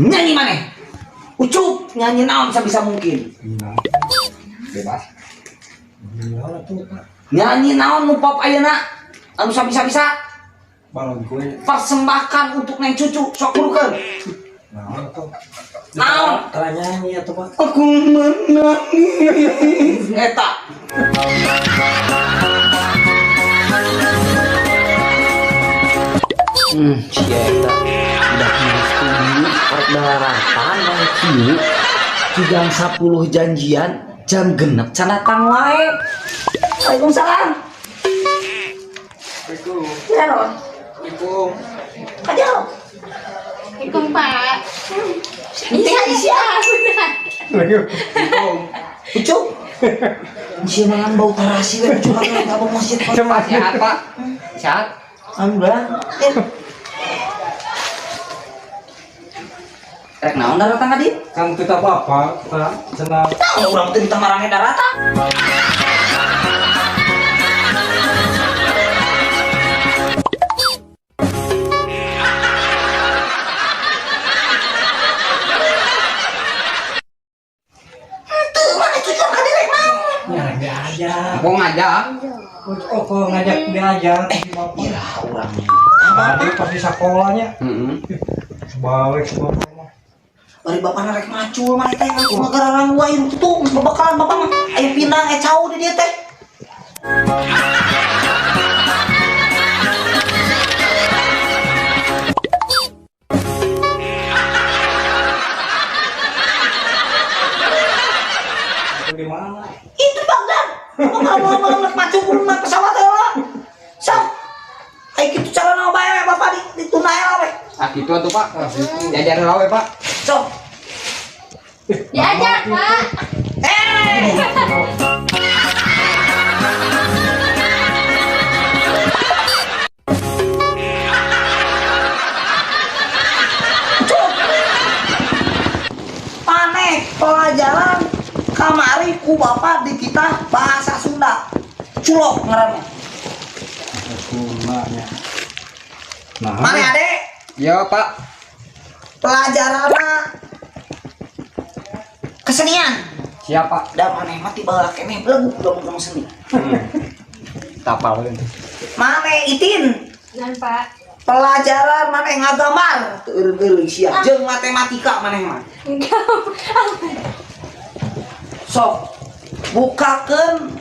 Nyanyi maneh? Ucup, nyanyi naon sabisa mungkin. Bebas. Gimana tuh, Pak? Nyanyi naon nu pop ayeuna? Anu sabisa-bisa Balon kue. Persembahkan untuk Neng Cucu, sok kurukeun. Naon tuh? Naon? Tara nyanyi atuh, Pak. Aku menangis. Eta. Si eta udah setuju rek daratan mah kieu. Jam 10 janjian, jam 6 can datang wae. Waalaikumsalam. Assalamualaikum. Ya, Ron. Assalamualaikum. Aja. Assalamualaikum, Pak. Iya, iya. Assalamualaikum. Ucup. Si mangan bau tarasi we Ucup atuh ka masjid. Sehat, Pak. Sehat. Alhamdulillah. Rek naon daratang ka dieu? Kan kita bapak, Pak, cenah. Tahu urang teh ditamarane daratan. Henteu maneh tujuan ka dieu rek naon? Ya, diajak. Mau ngajak. Oh, kok ngajak diajak si bapak. Iraha urang. Tadi pas di sekolahnya, Heeh. balik si bapak mah. Bari bapak rek macul maneh teh ngaku ngagararang wae kitu geus babakalan bapak mah. Aya pinang aya cau di dieu teh. Itu di mana? Itu Bagdad. Mau mau mau rek macul kudu naik pesawat ya lah. Sok. Aya kitu carana bae bapak di ditunda ya we. Ah, gitu atuh, Pak. Ah, gitu. Diajar heula we, Pak. Sok. Diajak, Pak. Eh. Cuk. Maneh pelajaran kamari ku bapak di kita bahasa Sunda. Culok ngaranna. Sundanya. Nah, Maneh adek Iya, Pak. pelajaran kesenian. Siap, Pak. Da maneh mah ti baheula keneh beleguk udah mengkong seni. Tapal. Maneh itin Dan, Pak. Pelajaran maneh ngagambar teu eureun-eureun sia jeung matematika maneh mah. Enggak. Sok bukakeun